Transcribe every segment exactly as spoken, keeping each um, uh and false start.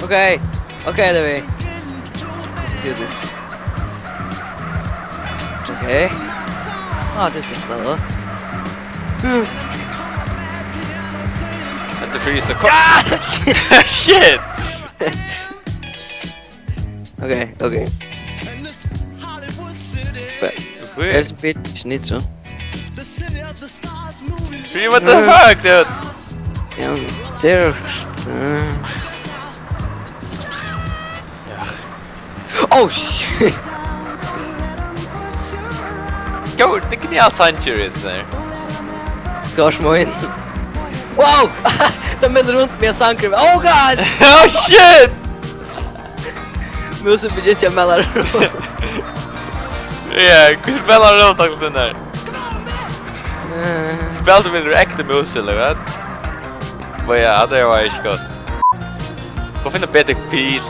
Okay, okay, Levi. Do this. Okay. Ah, this is not. Hetta er fyri so kort. Shit! Okay, okay. But Wait. There's a bit Schnitzel. Free, what the fuck, dude? Yeah, there's. Uh, oh shit! Go, det er genial sanctuary, det der. Skal små inn. Wow! Den melder rundt med sangre. Oh god! Oh shit! Musen begynte å melde. Ja, hur spelar du upp den där? Eh, Spelar du med direkt mus eller vad? Vad ja, det var ju gott. Får finna bättre pil.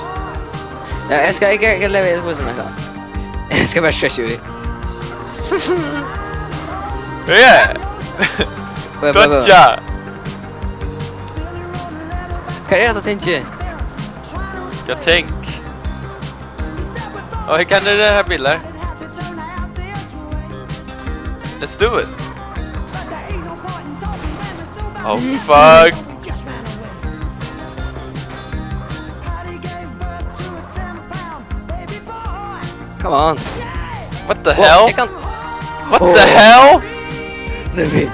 Ja, jeg skal ikke, ikke leve i posen her. Jeg skal bare stretche ut. Ja. Bare, bare, bare. Dodja. Hva er det jeg tenker? Jag tänk. Åh, här kan det här bilar. Let's do it. Oh fuck. Come on. What the Wow, hell? Jeg kan... What the hell? Det er vi.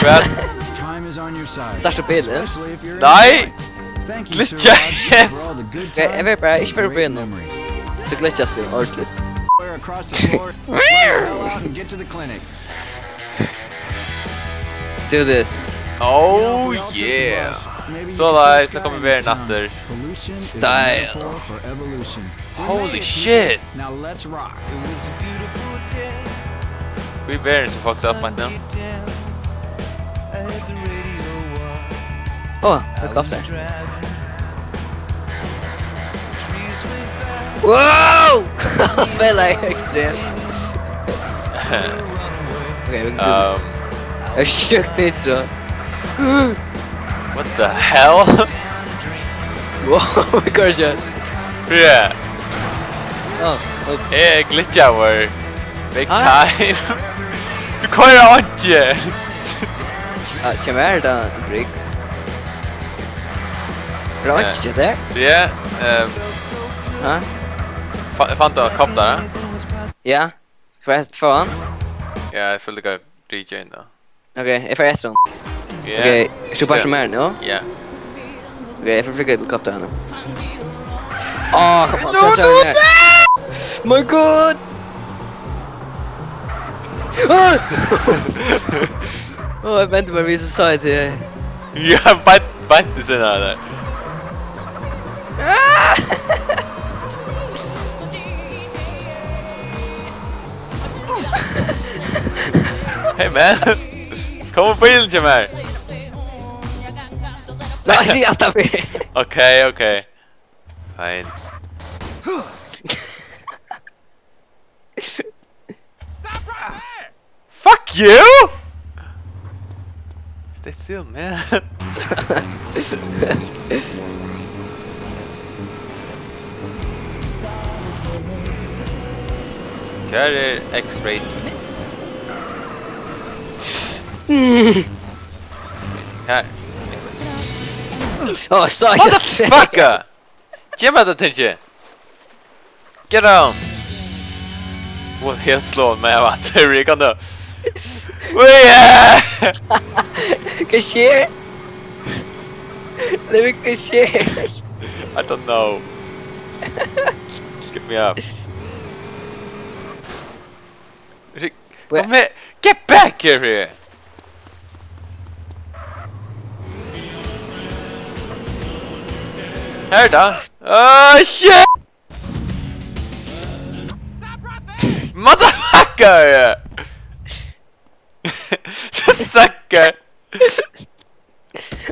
What? Time is on your side. Største bilen. Especially if you're Nej. enjoying. Thank you, Glitcha, Sir Rogers, yes. for all the good Okay, jeg vil times bare and ikke følge great bilen nå. memories. Så glitches det ordentlig. Across the floor, run the hell out and get to the clinic. Let's do this. Oh yeah. Maybe you Så can see nice, the nu kommer sky vi in this natter. Pollution is a Style. metaphor for evolution. We Holy made it shit. Now let's rock. Hví verður so fucked up, man, nú? Åh, det er kraftig. Wow! Føler jeg ekstremt. Okay, we can do this. Um, Jeg er sjukt nitro. What the hell? Wow, vi går ikke. Yeah. Oh, oops. Eg glitchaður. Big Ah. Time. Tú koyrir einki. Ah, kjem her da, Brig. Er det Eh. ikke det? Ja, ehm, Hæ? fa- fann tú koptara? Ja. Skal jeg få han? Ja, eg følte ikke D J-en da. Ok, jeg får etter han. Ja. Ok, er du bare som er nå? Ja. Ok, jeg får flykke helikopteret nå. Åh, kom an, så kjører vi ned. My god! Ah! Åh, jeg ventet bare, vi så sa det til deg. Ja, beint, beint ved siden av der. Hey man. Kom upp på bilen til mig. Nei, si at det blir. Ok, ok. Fine. Fuck you! Stay still, man. Hvar er X-rating? X-rating. Her. Åh, så Motherfucker! Gev mær tað, Tingi! Get down! Wow, helt slå meg av at Rick han dør. Oh yeah! Hva skjer? Nei, men hva skjer? I don't know. Get me up. Rick, Wait. Kom her. Get back here, Rick. Her da. Oh shit! Motherfucker! Sucker!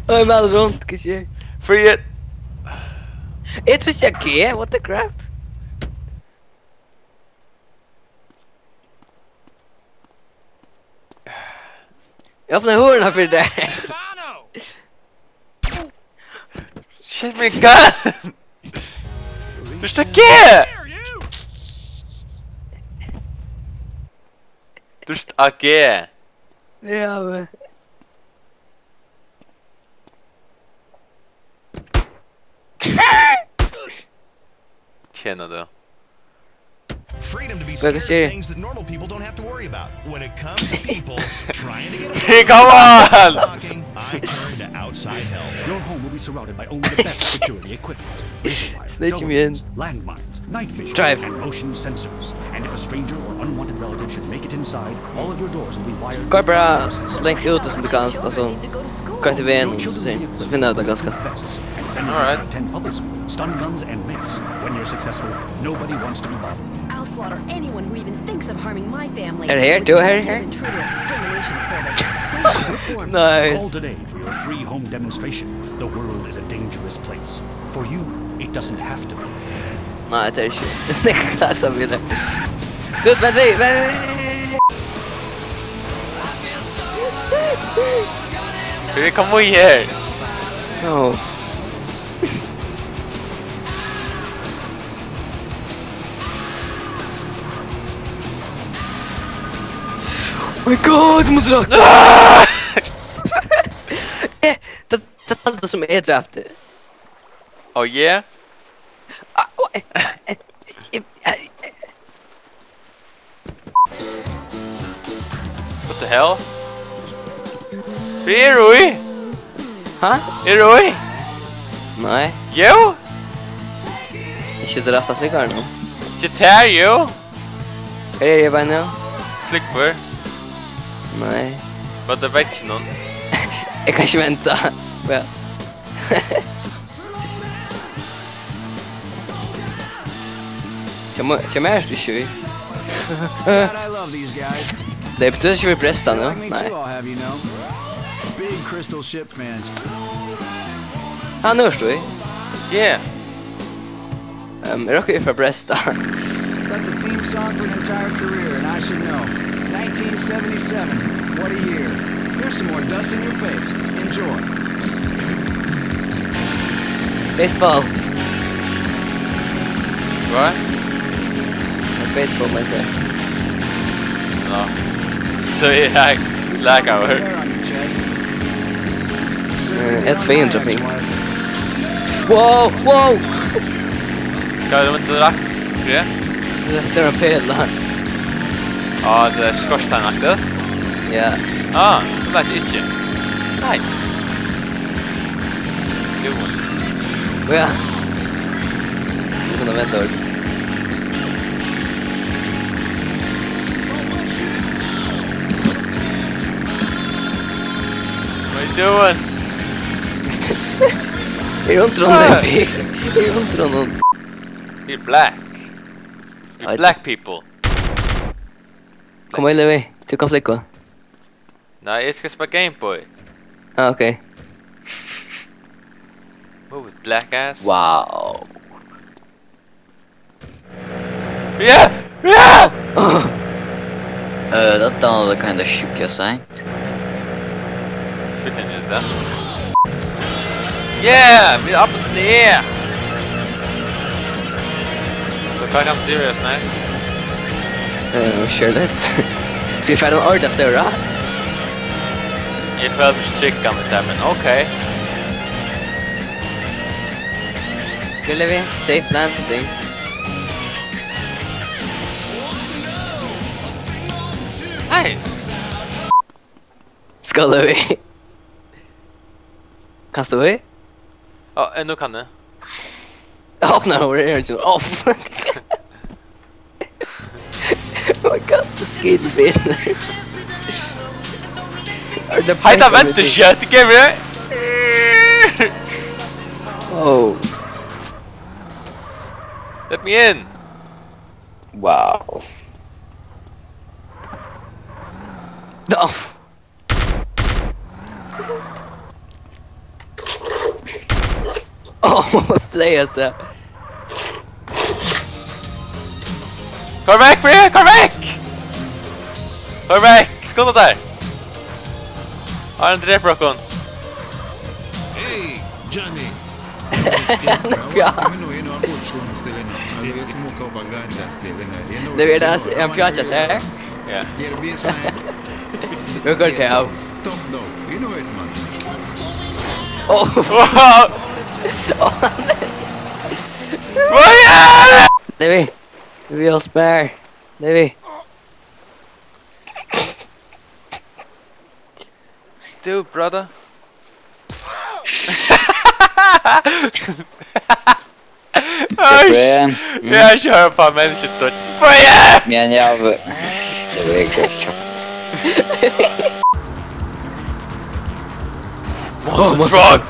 Åh, jeg melder rundt, hva skjer? Free it! Jeg tror ikke jeg er, what the crap? Jeg åpner horna for det der. Get me a gun! Tú ert A G! Tú ert A G! Ja, men Tjena tú. Freedom to be Hva scared skal of jeg si? Things that normal people don't have to worry about. When it comes to people trying to get away Hey, come on! Knocking, I turn to outside help. Your home will be surrounded by only the best security equipment. Razor wire, Snitch me in. Televisions, landmines, night vision, Drive. And motion sensors. And if a stranger or unwanted relative should make it inside, all of your doors will be wired Koyr with bara so langt út sum tú kanst, altso, koyr til vegin, so, so finna út av ganska. Alright. Ten public school, stun guns and mitts. When you're successful, nobody wants to be bothered. I'll slaughter anyone who even thinks of harming my family. Er her, du er her, her? Intruder extermination service. Nice. Call today for your free home demonstration. The world is a dangerous place. For you, it doesn't have to be. Nei, det er ikke. Det er ikke det som blir det. Du, vent, vent, vent. Baby, come over here. No. Oh my god, du må dra. Ah! Eh, det, det er alt som er drept. Oh yeah? Ah, oh, eh, eh, eh, eh, eh. What the hell? Hvar er tú? Ha? Er tú? Nei. Jú? Ikki til rætta flúgvaran nú. Ikki tær, jú? Hvar eri eg bara nú? Flúgvur. Nei. Var tað vekk nú? Eg kann ikki venda. Ja. Hjá mær, hjá mær er ikki í. God, I love these guys. Nei, betyr ikki við bresta nú? Like me Nei. Too, I'll have you know. Big Crystal Ship fans. Ah, nú ert tú í. Yeah. Um, er okkurt frá bresta? That's a theme song for an entire career, and I should know. Nineteen seventy-seven, what a year. Here's some more dust in your face. Enjoy. Baseball. Hvat? Baseball, meinti eg. Nå. So eg lag-, lagaður. Eh, eg havi tvey hundrað ping. Wow, wow! Hvat er tað, tú hevur lagt? Hvat? Tað er stóra pela. Á, tað er skorsteinaktigt. Ja. Á, so læt ikki. Nice. Good one. Ó ja. Nú kann tað venda orðið. What you doing? Eg undri meg. Eg undri meg. We're black. We're Nei. Black people. Kom, Levi, tú kanst flúgva. Nei, eg skal spæla Game Boy. Ah, ok. Move it, black ass. Wow. Yeah! Yeah! Uh, that sounded kinda shook, yes, I. Spyr hann út, ja. Yeah! Vit eru up in the air! So hvat kann Sirius, nei? Eh, sure that. Skal vit fara ein orda stóra? Eg føli meg ikki tryggan við tað, men ok. Good, Levi, safe landing. Nice! Skál, Levi. Kanst tú í? Á, eh, nú kann eg. Opna hurra, er hann off. Oh my god, so skit í bilin. Heita ventur skjótt, gevur. Oh. Let me in. Wow. No. Oh, fleyg av stað. Koyr vekk, Brian, koyr vekk! Koyr vekk, skunda tær! Áðrenn hann drepur okkum. Hey, Johnny. Nuh, ja. Nuh, er tað ein pjata her? Ja. Nuh goyr tað av. Nuh, Davey, hjálp mær. Davey. Still, brother. Oj! Bra. Mm. Jeg kjører på mennesket, du. Bra! Ja, ja, det er virkelig kraft. Monster truck!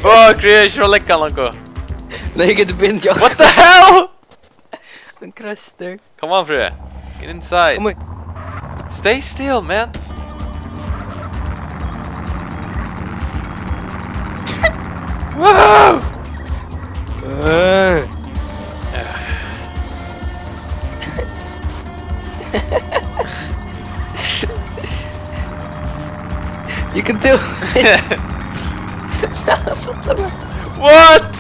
Fuck, Ríðar, ikki frá leggan langt. Nei, eg geti bint, ja. What the hell? Ein krøstur. Come on, Frø. Get inside. Kom í. Stay still, man. Wow! You can do it. What?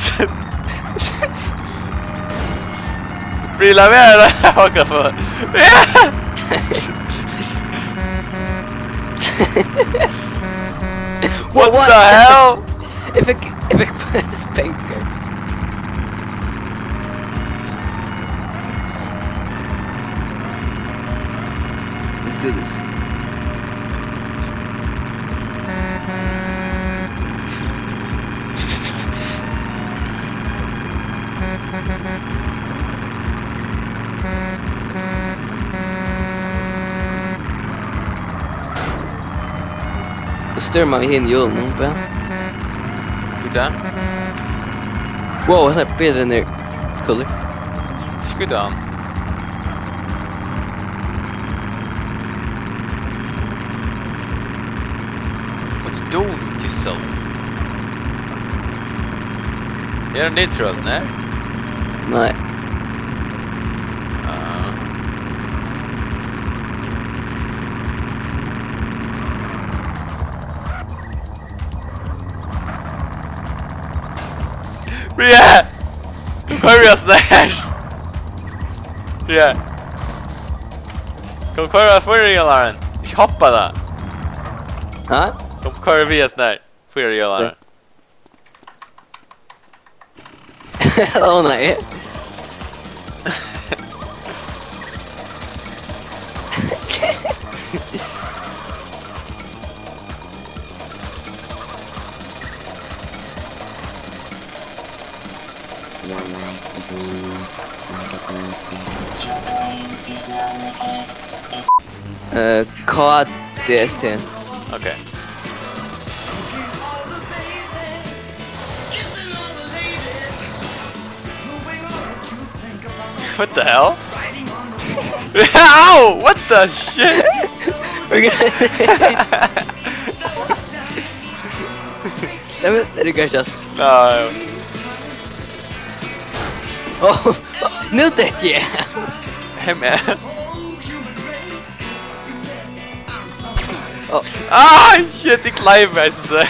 Bríðiligt at vera her. What the fuck? What the hell? Eg fekk, eg fekk spengar. Let's do this. Stúr man við hinum hjólunum, ja. Hví tað? Wow, hasin er betri enn er. Cool. Skjýt hann. What you doing with yourself? Er tað nitros, nei? Nei. Ah. Yeah! Kom, koyr við hasum har. Yeah. Kom, koyr við fýrhjólahjálmin. Ikki hoppa tá. Ha? Kom, koyr við hasum har. Fýrhjólahjálmin. Ó nei. Your life is meaningless like a green stain. Eh, K D S T. Okay. What the hell? Ow! What the shit? Okay. Nei, men, er det kanskje at... Nei. Åh, nú detti eg. Hey, man. Åh. Ah, shit, eg kleip meg, so.